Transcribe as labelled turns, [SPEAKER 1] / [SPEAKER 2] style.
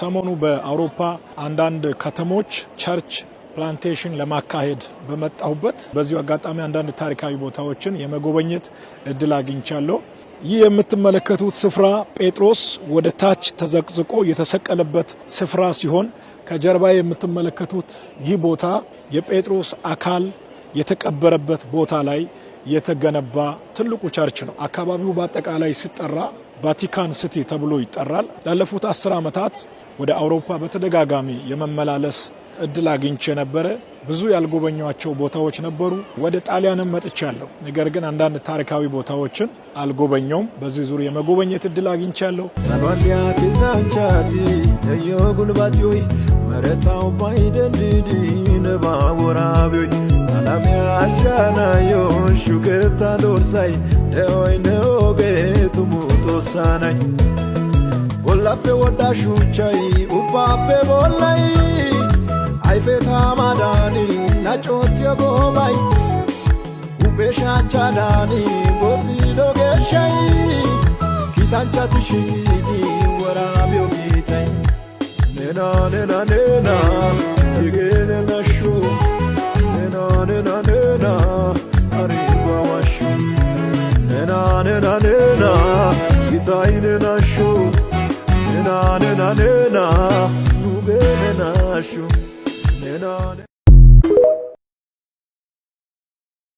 [SPEAKER 1] ሰሞኑ በአውሮፓ አንዳንድ ከተሞች church plantation ለማካሄድ በመጣሁበት በዚሁ አጋጣሚ አንዳንድ ታሪካዊ ቦታዎችን የመጎብኘት እድል አግኝቻለሁ። ይህ የምትመለከቱት ስፍራ ጴጥሮስ ወደ ታች ተዘቅዝቆ የተሰቀለበት ስፍራ ሲሆን፣ ከጀርባ የምትመለከቱት ይህ ቦታ የጴጥሮስ አካል የተቀበረበት ቦታ ላይ የተገነባ ትልቁ church ነው። አካባቢው በአጠቃላይ ሲጠራ ቫቲካን ሲቲ ተብሎ ይጠራል። ላለፉት 10 ዓመታት ወደ አውሮፓ በተደጋጋሚ የመመላለስ እድል አግኝቼ ነበረ። ብዙ ያልጎበኘኋቸው ቦታዎች ነበሩ። ወደ ጣሊያንም መጥቻለሁ። ነገር ግን አንዳንድ ታሪካዊ ቦታዎችን አልጎበኘሁም። በዚህ ዙር የመጎብኘት እድል አግኝቻለሁ።
[SPEAKER 2] Saluwan kiitanchchati neeyyo gulbbatiyoy, mereta ubbay denddidi nebaa woraabiyoy, alamiyaa ashshanaayyo shuketta dorssay, de'oy ne ogee tumu Xoossaa Na'ay. Bollappe wodhdha shuchchay ubbaappe bollay, ayfe tamadan lacotiyo goobay, huuphe shaachchadan booxxido geeshshay, kiitanchchati shiiqidi woraabiyo giitay. Nena, nena, nena, hegee nenashsho. Nena, nena, nena, አሪጓዋሾ. Nena, nena, nena, ጌታዬ nenasho. Nena, nena, nena, ኑጌ nenasho. Nena.